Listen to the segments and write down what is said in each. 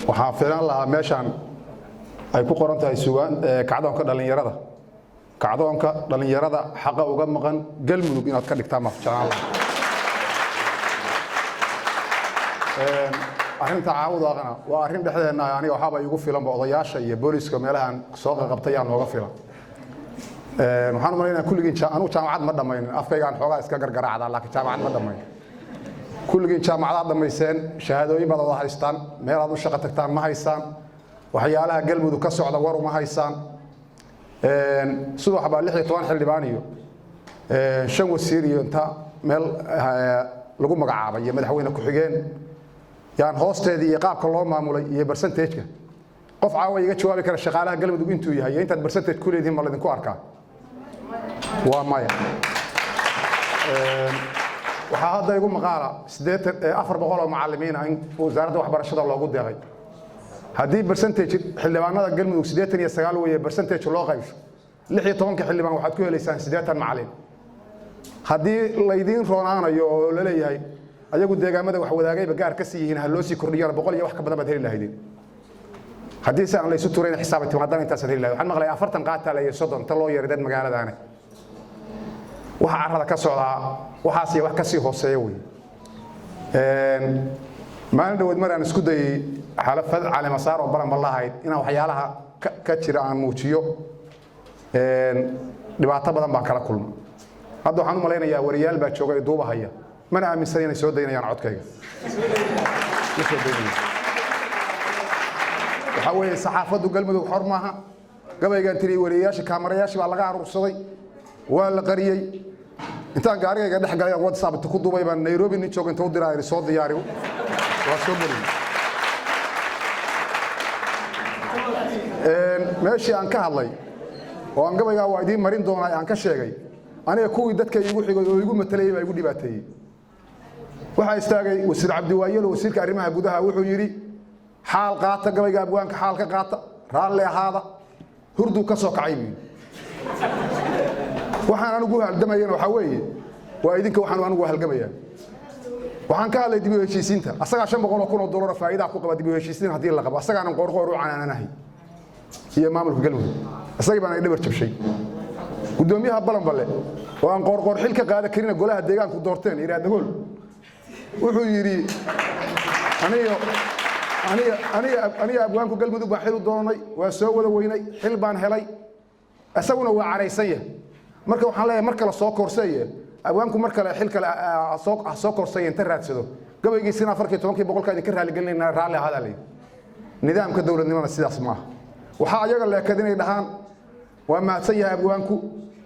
Waxaan filan lahaa meeshaan ay ku qoran tahay sugaan kacdoonka dhallinyarada, kacdoonka dhallinyarada xaqa uga maqan Galmudug inaad ka dhigtaan baan jeclaan lahaa. Arrinta Caawudaaqana waa arrin dhexdeenna. Aniga waxaaba iigu filanba odayaasha iyo booliska meelahan soo qaqabtay yaa nooga filan. Waxaan u malaynaya kulligiin, anugu jaamacad ma dhammaynin, afkaygaan xoogaa iska gargaraacdaa, laakiin jaamacad ma dhammayn. Kulligiin jaamacadaad dhammayseen, shahaadooyin baad wada haystaan, meelaad u shaqo tagtaan ma haysaan, waxyaalaha Galmudug ka socda war uma haysaan. Sidoo waxbaa 16 xildhibaan iyo 5 wasiir iyo inta meel lagu magacaabay iyo madaxweyne ku-xigeen yaan hoosteedii iyo qaabka loo maamulay iyo percentage-ka. Qof caawa iga jawaabi kara shaqaalaha Galmudug intuu yahay iyo intaad percentage ku leedihiin ma laydinku arkaa? Waa maya. Waxaa hadda igu maqaala 84 oo macallimiin ah in wasaaradda waxbarashada loogu deeqay. Haddii percentage xildhibaanada Galmudug 89 weeye, percentage loo qaybsho 16-ka xildhibaan, waxaad ku helaysaan 80 macallin. Haddii laydiin roonaanayo oo la leeyahay ayagu deegaamada wax wadaagayba gaar ka sii yihiin, ha loo sii kordhiyana, 100 iyo wax ka badan baad heli lahaydeen. Haddii si aan laysu turayn xisaaba timaadana, intaasaad heli lahayd. Waxaan maqlay 40 qaataa la iyo 30 ta loo yeeray dad magaaladaane. Waxa carrada ka socdaa waxaas iyo wax ka sii hooseeya wey. Maalin dhaweed mar aan isku dayey xalafad caleemasaar oo balan ballahayd inaan waxyaalaha ka jira aan muujiyo, dhibaato badan baan kala kulma. Hadda waxaan u malaynayaa wariyaal baa jooga ee duubahaya, mana aaminsan inay soo daynayaan codkayga. Ma soo daynayaan. Waxaa weeye saxaafaddu Galmudug xor maaha. Gabaygaan tiri wariyayaashii kaamarayaashii baa laga aruursaday, waa la qariyey. Intaan gaarigayga dhex galay aan WhatsApp ku duubay baan Nairobi nin jooga inta u diraa iri soo diyaari, waa soo geliyey. Meeshii aan ka hadlay oo aan gabaygaa waa idiin marin doonaa aan ka sheegay, aniga kuwii dadka iigu xigay oo igu matalayay baa igu dhibaateeyey. Waxaa istaagay wasiir Cabdiwaayelo, wasiirka arrimaha gudaha, wuxuu yidhi xaal qaata gabayga abwaanka, xaal ka qaata, raalli ahaada, hurduu ka soo kacay buu yidhi. Waxaan anigu haldamayana waxaa weeye waa idinka. Waxaan anigu halgamayaa, waxaan ka hadlay dib u heshiisiinta. Asagaa $500,000 oo faa'iidaa ku qaba dib u heshiisiin haddii la qabo, asagaanan Qoorqoor u canaananahay iyo maamulka Galmudug. Isagii baan dhabar jabshay. Guddoomiyaha Balanballe oo aan Qoorqoor xil ka qaada karina, golaha deegaanku doorteen, Iraadagool, wuxuu yidhi aniga aniga aniga aniga abwaanku Galmudug baan xil u doonay, waa soo wada weynay, xil baan helay, isaguna waa caraysan yahay. Marka waxaan leeyahay mar kale soo koorseeye abwaanku, mar kale xil kale ha soo koorseeye inta raadsado gabaygiisina 14-kii boqolkaa idinka raaligelinayna, raalli ahaada layidhi. Nidaamka dowladnimada sidaas maaha. Waxaa ayaga leekad inay dhahaan waa mahadsan yahay abwaanku,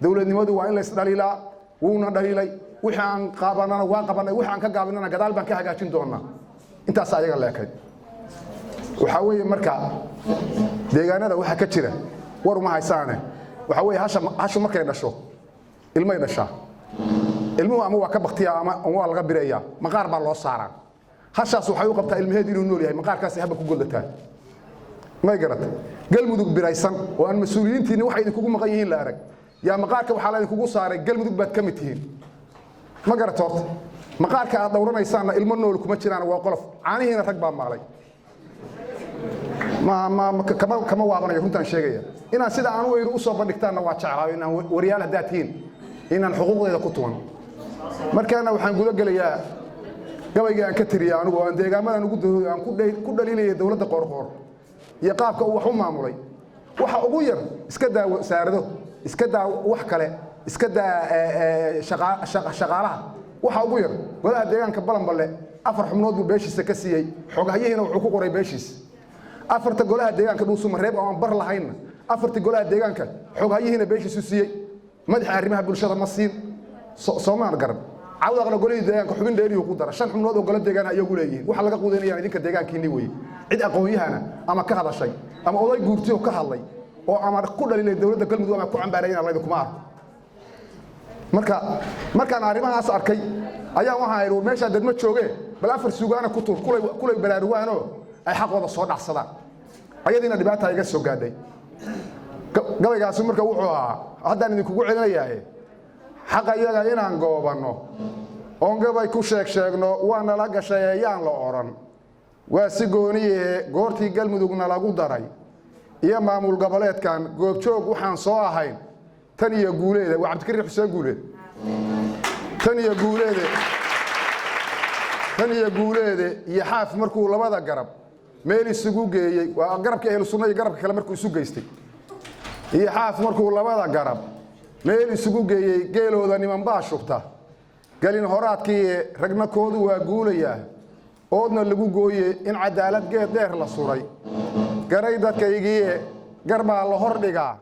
dowladnimadu waa in la isdhaliilaa, wuuna dhaliilay, wixii aan qaabanana waa qabanay, wixii aan ka gaabinana gadaal baan ka hagaajin doonaa. Intaas ayaga leekayd. Waxaa weeye marka deegaanada waxa ka jira war uma haysaane. Waxaa weeye hasha, hashu markay dhasho ilmay dhashaa. Ilmuhu ama waa ka baktiyaa ama waa laga bireeyaa, maqaar baa loo saaraa. Hashaas waxay u qabtaa ilmaheedu inuu nool yahay, maqaarkaasi haba ku goldataa. May garata? Galmudug biraysan oo aan mas-uuliyiintiinni waxay idinkugu maqan yihiin la arag yaa maqaarka waxaa la idinkugu saaray Galmudug baad ka mid tihiin. Ma garata? Horta maqaarka aad dhowranaysaanna ilmo nool kuma jiraan, waa qolof. Caanihiina rag baa maalay. Ma kama waabanayo, runtaan sheegaya. Inaan sida aan u u soo bandhigtaanna waa jeclaayo, inaan wariyaal haddaad tihiin inaan xuquuqdayda ku tuman. Markaana waxaan guda gelayaa gabaygii aan ka tiriyay anigu oo aan deegaamadan ugu aan ku dhaliilayay dowladda Qoorqoor iyo qaabka uu wax u maamulay. Waxa ugu yar, iska daa wasaarado, iska daa wax kale, iska daa shaqaalaha, waxa ugu yar golaha deegaanka Balanballe 4 xubnood buu beeshiisa ka siiyey, xoghayihiina wuxuu ku qoray beeshiis. Afarta golaha deegaanka Dhuusumareeb oo aan bar lahaynna, afartii golaha deegaanka xoghayihiina beeshiisu siiyey, madaxa arrimaha bulshada ma siin. Soomaan garan? Cawdaqna golihii deegaanka xubin dheeriyuu ku dara, 5 xubnood oo golo deegaan ayagu leeyihiin. Waxa laga quudaynayaan idinka deegaankiinni weeye. Cid aqoon-yahana ama ka hadashay ama oday guurti oo ka hadlay oo ama ku dhaliilay dowladda Galmudug ama ku cambaarayna laydinkuma arko. Marka markaan arrimahaas arkay ayaa waxaan idhi meeshaa dad ma joogee, bal afar sugaana ku tuur kulay kulay baraarugaanoo ay xaqooda soo dhacsadaan. Ayadiina dhibaata iga soo gaadhay. Gabaygaasi marka wuxuu ahaa, haddaan idinkugu celinayaaye, xaqa iyaga inaan goobanno. Oongabay ku sheeg sheegno waa nala gashay ayaan la odhan, waa si gooniyahe. Goortii Galmudugna lagu daray iyo maamul goboleedkan, goobjoog waxaan soo ahayn tan iyo Guuleeda. Waa Cabdikariin Xuseen Guuleed. Tan iyo Guuleede, tan iyo Guuleede iyo Xaaf markuu labada garab meel isugu geeyey, waa garabka Ehlu Sunna iyo garabka kale markuu isu geystay, iyo Xaaf markuu labada garab meel isugu geeyey, geelooda niman baa shubta gelin horaadkii, ragna koodu waa guulayaa, oodna lagu gooye in cadaalad geed dheer la suray. Garay dadkaygiie, gar baa la hor dhigaa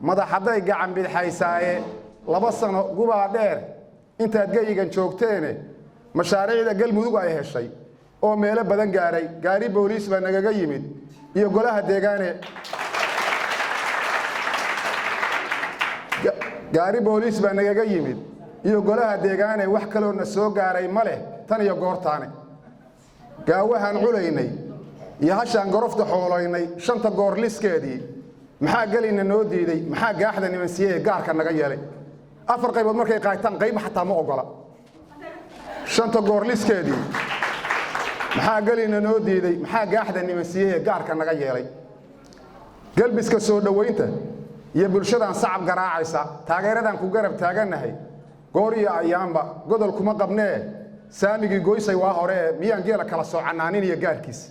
madax hadday gacan bidxaysaaye. 2 sano gubaa dheer intaad geyigan joogteene, mashaariicda Galmudug ay heshay oo meelo badan gaaray, gaari booliis baa nagaga yimid iyo golaha deegaane. Gaari booliis baa nagaga yimid iyo golaha deegaane, wax kaloo na soo gaaray ma leh tan iyo goortaane. Gaawahaan culaynay iyo hashaan gorofta xoolaynay, shanta goor liskeedii maxaa gelina noo diiday? Maxaa gaaxda nimansiye ee gaarka naga yeelay? Afar qaybood markay qaataan, qayb xataa ma ogola. Shanta goor liskeedii maxaa gelina noo diiday? Maxaa gaaxda nimansiye ee gaarka naga yeelay? Galbiska soo dhowaynta iyo bulshadan sacab garaacaysa, taageeradan ku garab taagannahay goor iyo ayaanba, godol kuma qabnee saamigii goysay waa hore ee miyaan geela kala soocannaanin iyo gaarkiis?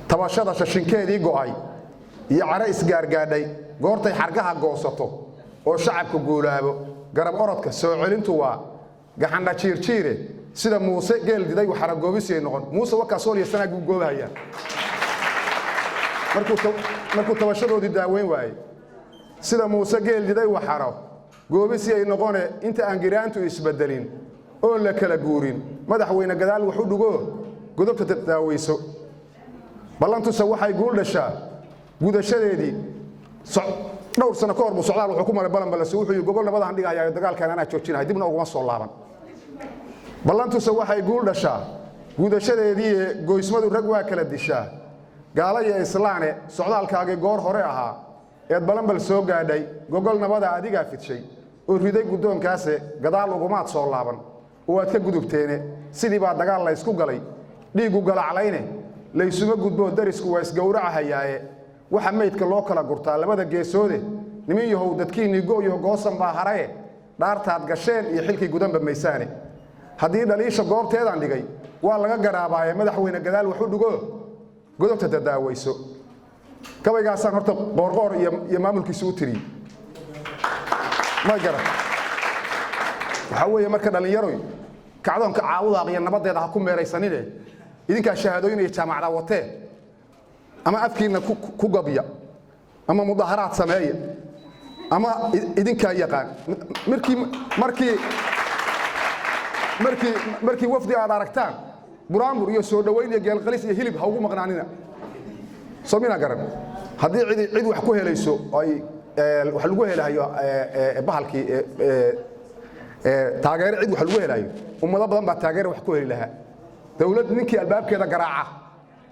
Tabashada shashinkeedii go'ay iyo caro isgaargaadhay goortay xargaha goosato oo shacabku guulaabo, garab orodka soo celintu waa gaxandha jiirjiire. Sida Muuse geel diday waxaragoobisiyay noqon. Muuse wakaasool iyo sanaag buu goobahayaa markuu tabashadoodii daaweyn waayey. Sida Muuse geel diday waxaro goobisi ay noqone. Inta aan giraantu isbedelin oo la kala guurin, madaxweyne gadaal wax u dhugo, godobta daaweyso. Ballantuse waxay guul dhashaa gudashadeedii. Dhowr sano ka hor buu socdaal wuxuu ku maray Balanbalase. Wuxuu yidhi: "Gogol nabadahan dhigahayaa, dagaalkan anaa joojinahay." Dibna uguma soo laaban. Ballantuse waxay guul dhashaa gudashadeedii. Goysmadu rag waa kala dishaa, gaalo iyo islaane. Socdaalkaagii goor hore ahaa eed Balanbal soo gaadhay, gogol nabada adigaa fidshay oo riday guddoonkaase, gadaal ugumaad soo laaban oo waad ka gudubteene. Sidii baa dagaal laysku galay, dhiiggu galaclayne, laysuma gudboo darisku waa isgowracahayaaye. Waxa maydka loo kala gurtaa labada geesoode. Nimin yahow, dadkiinnii go'yo goosan baa haraye, dhaartaad gasheen iyo xilkii gudanba maysaane. Haddii dhaliisha goobteedaan dhigay waa laga garaabaaye, madaxweyne gadaal wax u dhigo, godobta dadaaweyso. Gabaygaasaan horta Qoorqoor iyo maamulkiisa u tiriyey, ma garan. Waxaa weeye marka, dhallinyaroy, kacdoonka Caawudaaq iyo nabaddeeda ha ku meeraysanine. Idinkaa shahaadooyin iyo jaamacada watee, ama afkiinna ku gabya ama mudaharaad sameeya ama idinkaa yaqaan. Markii wafdi aad aragtaan, buraanbur iyo soo dhowayn iyo geelqalis iyo hilib ha ugu maqnaanina. Soo mina garan? Haddii cid wax ku helayso ay wax lagu helayo bahalkii taageero, cid wax lagu helayo, ummado badan baa taageero wax ku heli lahaa. Dowlad ninkii albaabkeeda garaaca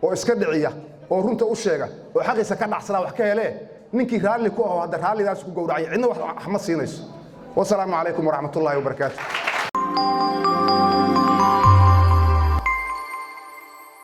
oo iska dhiciya oo runta u sheega oo xaqiisa ka dhacsadaa wax ka helee. Ninkii raalli ku aho hadda raallidaas ku gowracay, cidna wax ma siinayso. Wasalaamu calaykum waraxmatullaahi wabarakaatu.